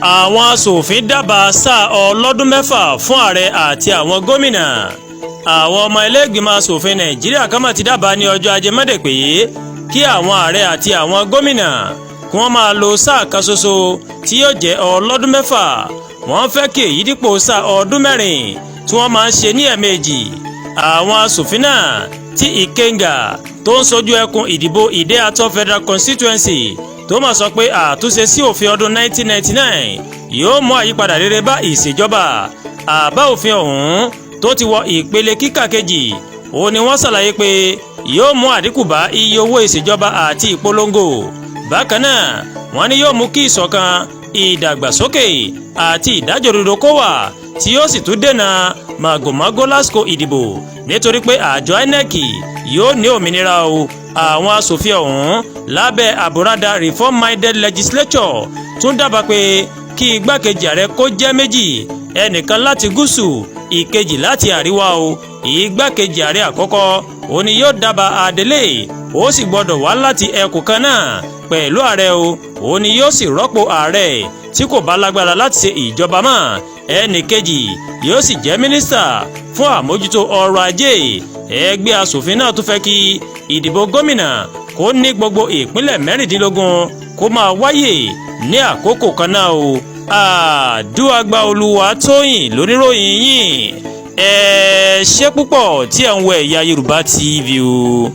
Àwọn aṣòfin dábàá sáà ọlọ́dún 6 fún ààrẹ àti àwọn gómìnà. Àwọn ọmọ ilé-ìgbìmọ̀ aṣòfin Nàìjíríà kan mà ti dábàá ní ọjọ́ Ajé Monday pé kí àwọn ààrẹ àti àwọn gómìnà kí wọ́n máa lo sáà kan ṣoṣo tí yóò jẹ́ ọlọ́dún 6. Wọ́n fẹ́ kí èyí dípò sáà ọdún 4 tí wọ́n máa ń ṣe ní ẹ̀ẹ̀mejì. Àwọn aṣòfin náà tí Ikenga tó ń sojú ẹkùn ìdìbò Ideato Federal Constituency tó máa sọ pé àtúnṣe sí òfin ọdún 1999 yóò mú àyípadà rere bá ìṣèjọba. Àbá òfin ọ̀hún tó ti wọ ìpele kíkà kejì, ó ní wọ́n ṣàlàyé pé yóò mú àdínkù bá iye owó ìṣèjọba àti ìpolongo. Bákan náà, wọ́n ní yóò mú kí ìṣọ̀kan, ìdàgbàsókè àti ìdájọ́ òdodo kó wà, tí yóò sì tún dènà màgòmágó lásìkò ìdìbò, nítorí pé àjọ INEC yóò ní òmìnira o. Àwọn aṣòfin ọ̀hún lábẹ́ àbúradà Reform Minded Legislature tún dábàá pé kí igbákejì ààrẹ kó jẹ́ méjì, ẹnìkan láti gúúsù, ìkejì láti àríwá o. Igbákejì ààrẹ àkọ́kọ́, òun ni yóò dábàá adelé, ó sì gbọ́dọ̀ wá láti ẹkùn kan náà pẹ̀lú ààrẹ o. Òun ni yóò sì rọ́pò ààrẹ tí kò bá lágbára láti ṣe ìjọba mọ́. Ẹnì kejì yóò sì jẹ́ mínísítà fún àmójútó ọrọ̀ ajé. Ẹgbẹ́ asòfin náà tún fẹ́ kí ìdìbò gómìnà kó ní gbogbo ìpínlẹ̀ 16 kó máa wáyè ní àkókò kan náà o. Àdúràgbà Olúwatóyìn lóníròyìn yìí. Ẹ ṣé púpọ̀ tí ẹ̀ ń wo Ẹ̀yà Yorùbá TV o.